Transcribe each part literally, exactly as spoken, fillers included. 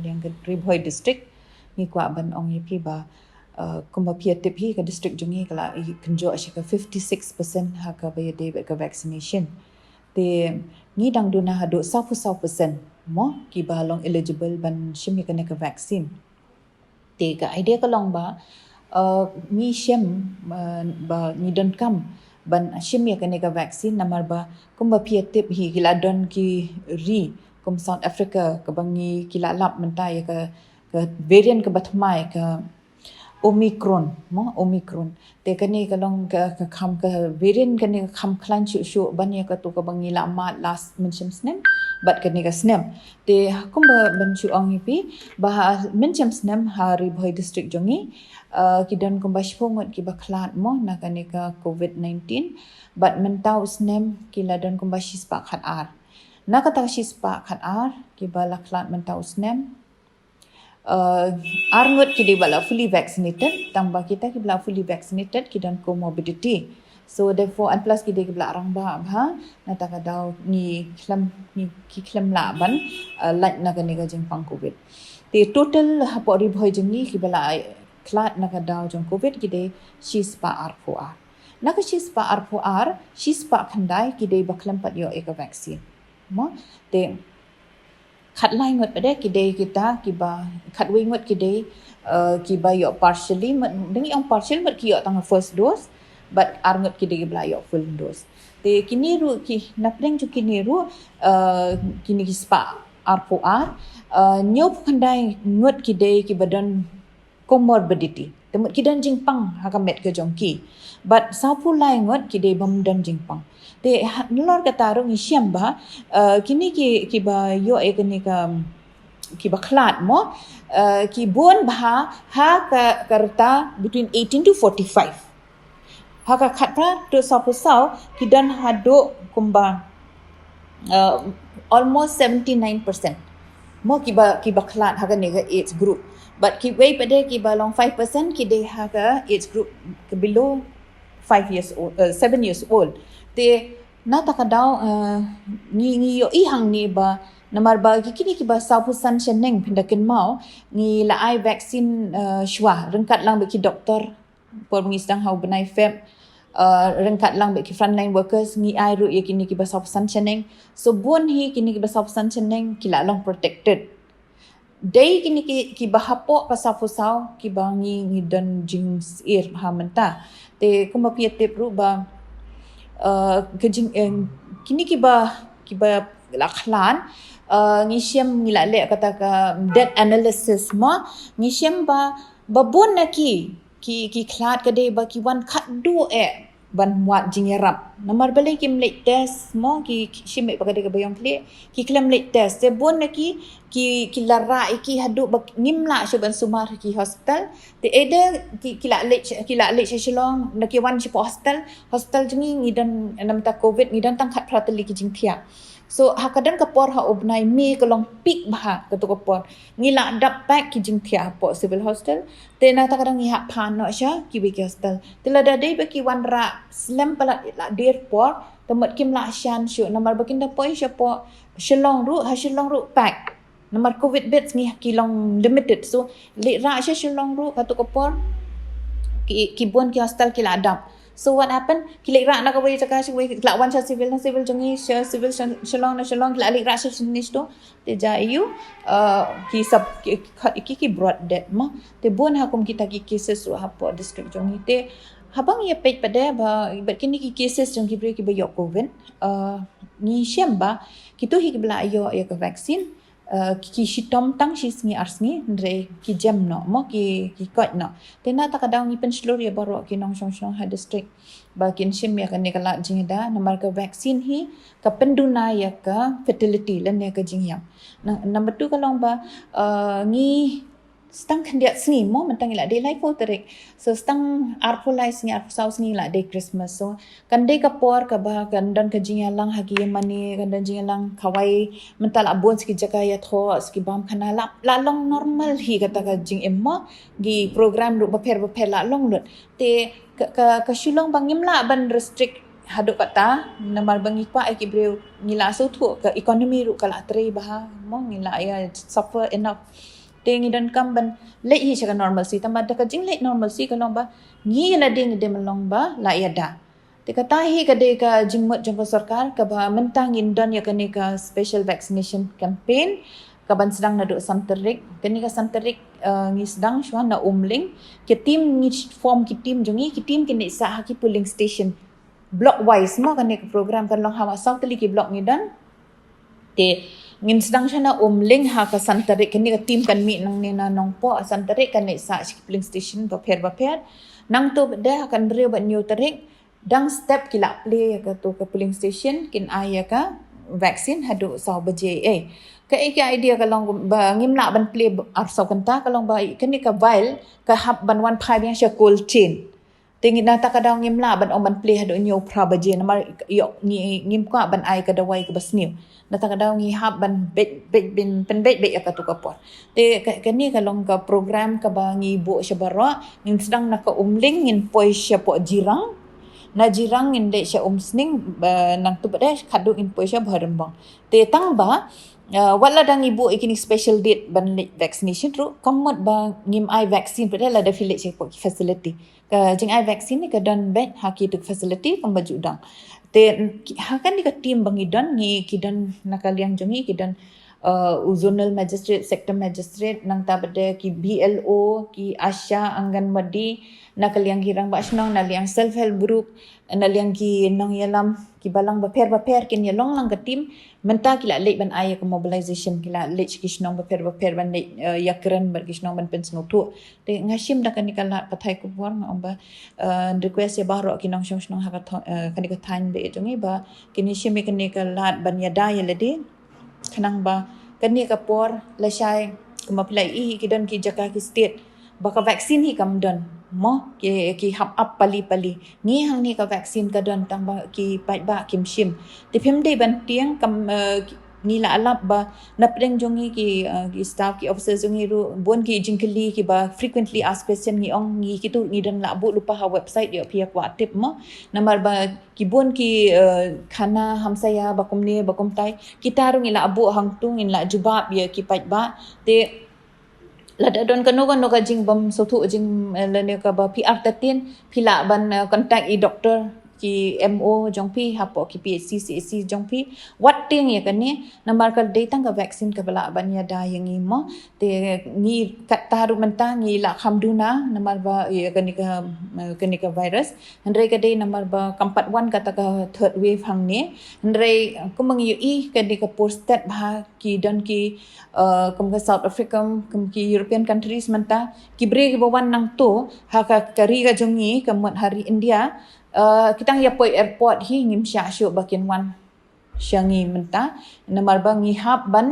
Liang ka Ri Bhoi district, ngi kwah ban ong ïa phi ba, uh, kumba phi ïa tip hi, ka district jong ngi ka la i kynjoh sha ka fifty six percent ha kaba ïadei bad ka vaccination. Te ngi dang duna haduh saw phew saw percent mo kiba long eligible ban shim ïa kane ka vaccine. Te ka idea ka long ba, uh, ngi shem, uh, ba ngi donkam ban shim ïa kane ka vaccine, namar ba kumba phi ïa tip hi, ki la don ki ri kum South Africa kaba ngi, ki la lap mynta ïa ka, ka variant kaba thymmai, ka Omicron mo, Omicron. Te kane ka long ka, ka kham, ka variant kane ka kham khlaiñ shuh shuh ban ïa katu kaba ngi la mad last mynshem snem bad kane ka snem. Te kumba ban shu ong ïa phi ba ha mynshem snem ha Ri Bhoi district jong ngi, uh, ki don kumba shiphew ngut kiba khlad mo na kane ka covid nineteen, bad mynta u snem ki la don kumba shispah khatar. Na kata ka shispah khatar kiba la khlad mynta u snem, uh, ar ngut ki dei ba la fully vaccinated, tang ba kita kiba la fully vaccinated ki don comorbidity. So therefore, and plus ki dei kiba la rangbah bha, na kata ka daw ngi khlem, ngi, ki khlem lah ban, uh, lait na kane ka jingpang covid. Te total hapoh Ri Bhoi jong ngi kiba la khlad na ka daw jong covid ki dei shispah arphew ar. Na ka shispah arphew ar, shispah khyndai ki dei ba khlem pat ïoh ïa ka vaccine mo. Te khatlai ngut pat de ki dei kita kiba, khatwei ngut ki dei, uh, kiba ïoh partially, mut, dang ïoh partial, mut ki ïoh tang first dose, bad ar ngut ki dei kiba la ïoh full dose. Te kine ruh ki, na pdeng jong kine ruh, uh, kine ki spah arphew ar, uh, hynñiewphew khyndai ngut ki dei kiba don comorbidity. Te mut ki don jingpang ha ka met ka jong ki. Bad sawphew lai ngut ki dei bym don jingpang. Te ha, nalor kata ruh ngi shem ba, uh, kine ki, kiba ïoh ïa kane ka, kiba khlad mo, uh, ki bun bha ha ka, ka rta between eighteen to forty-five. Ha ka khatphra haduh sawphew saw ki don haduh kumba, uh, almost seventy nine percent mo kiba, kiba khlad ha kane ka age group. Bad kiwei pat de kiba long five percent ki dei ha ka age group ka below five years old, uh, seven years old. Te na kata ka daw, uh, ngi, ngi ïohi hangne ba namar ba ki, kine kiba sawphew san shaneng, phin da kynmaw ngi la ai vaccine, uh, shuwa ryngkat lang bad ki doktor por ba ngi sdang ha u bnai Feb, uh, ryngkat lang bad ki frontline workers ngi ai ruh ïa kine kiba sawphew san shaneng. So bun hi kine kiba sawphew san shaneng ki la long protected. Dei kine ki, kiba hapoh ka sawphew saw kiba ngi, ngi don jingsyier ha mynta. Te kumba phi ïa tip ruh ba, uh, ka jing, eh, kine kiba, kiba la khlad, uh, ngi shem, ngi la leh kata ka death analysis mo, ngi shem ba, ba bun na ki, ki, ki khlad ka dei ba ki wan khadduh eh ban wad jingïarap. Namar balei kim leit test mo, ki, ki shim ba ka dei kaba ïong khlieh, ki khlem leit test. Te bun na ki, ki, ki la rah ïa ki haduh ba ngim lah shuh ban sumar ha ki hospital. Te either ki, ki la leit, ki la leit sha Shillong, na ki wan shapoh hospital, hospital jong ngi ngi don, namar ta covid ngi don tang khatphra tylli ki jingthiah. So ha ka don ka por ha u bnai May ka long peak bha katu ka por. Ngi la dap pack ki jingthiah hapoh civil hospital. Te na kata ka daw ngi hap pan noh sha kiwei ki hospital. Te lada dei ba ki wan rah slem palat la der por, te mut kim lah shan shuh namar ba kin da poi shapoh Shillong ruh, ha Shillong ruh pack. Namar covid beds ngi ki long limited. So leit rah sha Shillong ruh katu ka por ki, ki bun ki hospital ki la dap. So what happened? Ki leit rah na kawei jaka sha kawei, ki la wan sha civil, na civil jong ngi, sha civil sha Shillong, na Shillong ki la leit rah sha shane shato. Te ja ïa u, uh, ki sub, ki, ki, ki, ki brought death mo. Te bun ha kum kita ki cases ruh hapoh district jong ngi. Te haba ngi ïa peit pat de ba, bad kine ki cases jong ki briew kiba ïoh covid, uh, ngi shem ba kito hi kiba la ïoh ïa ka vaccine, uh, ki, ki shitom tang shi sngi ar sngi, hynrei ki jem noh mo, ki, ki koit noh. Te na kata ka daw ngi pynshlur ïa baroh ki nongshong shnong ha district ba kin shim ïa kane ka lad jingïada, namar ka vaccine hi ka pynduna ïa ka fertility lane ka jingïap. Na, number two ka long ba, uh, ngi sdang khyndiat sngi mo, mynta ngi la dei laiphew tarik. So sdang arphew lai sngi, arphew saw sngi la dei Christmas. So kan dei ka por kaba kan don ka jingïalang ha ki ïing mane, kan don jingïalang kawei, mynta la bun sa ki jaka ïathoh, sa ki bam khana, la, la long normal hi kata ka jingim mo. Ki program ruh bapher bapher la long lut. Te ka, ka, ka shu long ba ngim lah ban restrict Haduh kata namar ba ngi kwah ïa ki briew, ngi la sngewthuh ka economy ruh ka la trei bha, mo, ngi la ïa suffer enough. Te ngi donkam ban leit hi sha ka normalcy, tangba da ka jingleit normalcy ka long ba ngi lade ngi dei ban long ba la ïada. Te kata hi ka dei ka jingmut jong ka sorkar kaba mynta ngin don ïa kane ka special vaccination campaign kaban sdang naduh san tarik. Kane ka san tarik, eh, ngi sdang shuwa na Umling. Ki team ngi form ki team jong ngi, ki team kin leit sah ha ki polling station. Block wise mo, kane ka program kan long ha ma saw tylli ki block ngi don. Te ngin sdang shuwa na Umling ha ka san tarik, kane ka team kan mih nangne na Nongpoh, ha san tarik kan leit sah sha ki polling station bapher bapher. Nangta pat de ha ka hynriew bad hynñiew tarik, dang step ki la plie ïa katu ka polling station, kin ai ïa ka vaccine haduh saw baje. Eh, ka, eh, ka idea ka long ba ngim lah ban plie ar saw kynta, ka long ba kane ka vial ka hap ban wan phai biang sha cold chain. Te ngi nangta ka daw ngim lah ban ong ban plie haduh hynñiew phra baje namar ïoh ngi, ngim kwah ban ai ka dawai kaba sniew. Nangta ka daw ngi hap ban beit, beit, ban pynbeit beit ïa katu ka por. Te ka, kane ka long ka program kaba ngi buh sha baroh. Ngin sdang na ka Umling, ngin poi shapoh Jirang. Na Jirang ngin leit sha Umsning, ba nangta pat de khatduh ngin poi sha Bhoirymbong. Te tangba, eh, wat lada ngi buh ïa kine special date ban leit vaccination ruh, kam mut ba ngim ai vaccine pat de lada phi leit shapoh ki facility. Ka jingai vaccine ni ka don beit ha kitu ki facility kumba ju dang. Te ki, ha kane ka team ba ngi don, ngi, ki don na ka liang jong ngi, ki don, eh, u zonal magistrate, sector magistrate, nangta pat de ki B L O, ki ASHA, Anganwadi, na ka liang ki rangbah shnong, na liang self help group, na liang ki nongïalam, ki balang bapher bapher kin ïa long lang ka team. Mynta ki la leit ban ai ïa ka mobilization, ki la leit sha ki shnong bapher bapher ban leit, eh, ïakren bad ki shnong ban pynsngewthuh. Te nga shim da kane ka lad pathai khubor nga ong ba, eh, request ïa baroh ki nongshong shnong ha ka tho-, eh, kane ka thaiñ ba ïeit jong ngi ba kin ïa shim ïa kane ka lad ban ïada ïa lade. Khnang ba kane ka por lashai kumba phi la ïohi ki don ki jaka ki state ba ka vaccine hi kam don, mo, ki, ki hap ap pali pali. Ngi hangne ka vaccine ka don tangba ki paidbah kim shim. Te phim dei ban tieng kam, eh, ngi la lap ba na pdeng jong ngi ki, eh, ki staff, ki officers jong ngi ruh bun ki jingkylli kiba frequently asked question, ngi ong ngi kitu ngi don la buh lypa ha website, ïoh phi ïa kwah tip, mo. Namar ba ki bun ki, eh, khana hamsaïa ba kumne ba kumtai, kita ruh ngi la buh hangtu, ngin la jubab ïa ki paidbah. Te lada don kano kano ka jingbym sngewthuh jing, eh, lane kaba phi artatien, phi lah ban, eh, contact i doktor, ki M O jong phi hapoh ki P H C, C H C jong phi. Wat tieng ïa kane, namar ka dei tang ka vaccine kaba lah ban ïada ïa ngi, mo. Te ngi katta ruh mynta ngi la kham duna namar ba ïa kane ka, eh, kane ka virus. Hynrei ka dei namar ba kam pat wan kata ka third wave hangne. Hynrei kumba ngi ïohi ka dei ka por stet ba ki don ki, eh, kum ka South Africa, kum ki European countries mynta, ki briew kiba wan nangto ha ka, ka ri ka jong ngi, ka mut ha ri India, eh, ki tang ïa poi airport hi, ngim shah shuh ba kin wan sha ngi mynta. Namar ba ngi hap ban,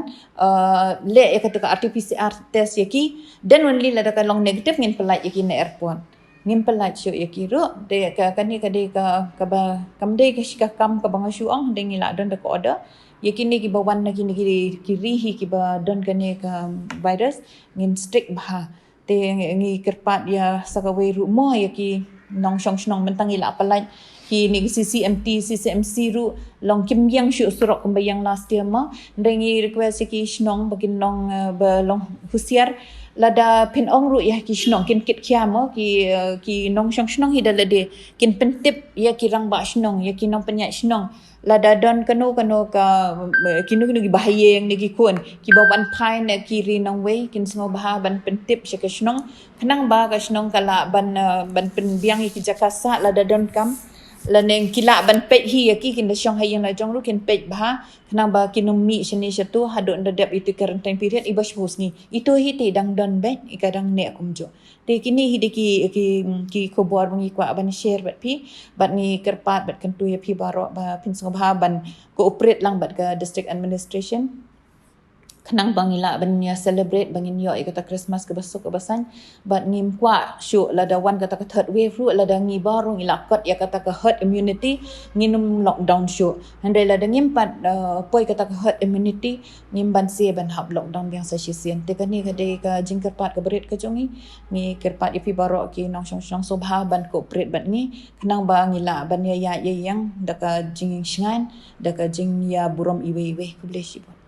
eh, leh ïa kata ka R T P C R test ïa ki. Then only lada ka long negative ngin pyllait ïa ki na airport. Ngim pyllait shuh ïa ki ruh. Te ka, kane ka dei ka, kaba, kam dei ka shi ka kam kaba nga shu ong, dei ngi la don da ka order. Ïa kine kiba wan na kine ki, ki ri hi kiba don kane ka virus, ngin strict bha. Te ngi, ngi kyrpad ïa sa kawei ruh mo ïa ki nongshong shnong, mynta ngi la pyllait kine ki C C M T, C C M C ruh long kim ïeng shuh surok kumba ïeng last year mo. Hynrei ngi request ïa ki shnong ba kin long, eh, ba long husiar. Lada phin ong ruh ïa ki shnong kin kit khia mo, ki, eh, ki nongshong shnong hi da lade kin pyntip ïa ki rangbah shnong, ïa ki nongpynïaid shnong. Lada don kano kano ka, eh, kino kino kiba ha ïing ne ki khun kiba wan phai na ki ri nongwei, kin sngewbha ban pyntip sha ka shnong. Khnang ba ka shnong ka lah ban, eh, ban pynbiang ïa ki jaka sah lada donkam. Lane ki lah ban peit hi ïa ki, kin da shong ha ïing la jong ruh kin peit bha. Khnang ba kin ym mih shane shato haduh ynda dep ïa ka quarantine period iba shiphew sngi. Ito hi te dang don beit, i ka dang neh kumjuh. Te kine hi dei ki, ki, ki khubor ba ngi kwah ban share bad phi, bad ngi kyrpad bad kyntu ïa phi baroh ba phin sngewbha ban cooperate lang bad ka district administration. khnang ba ngi lah ban ïa celebrate, ba ngin ïoh ïa kata Christmas kaba suk kaba saiñ. Bad ngim kwah shuh lada wan kata ka third wave ruh, lada ngi baroh ngi la kot ïa kata ka herd immunity, ngin ym lockdown shuh. Hynrei lada ngim pat, uh, poi kata ka herd immunity, ngim banse ban hap lockdown biang sa shisien. Te kane ka dei ka jingkyrpad kaba rit ka jong ngi. Ngi kyrpad ïa phi baroh ki nongshong shnong sngewbha ban cooperate bad ngi, khnang ba ngi lah ban ïa ïa ïeng da ka jingshngaiñ, da ka jingïaburom iwei iwei. Khublei shibun.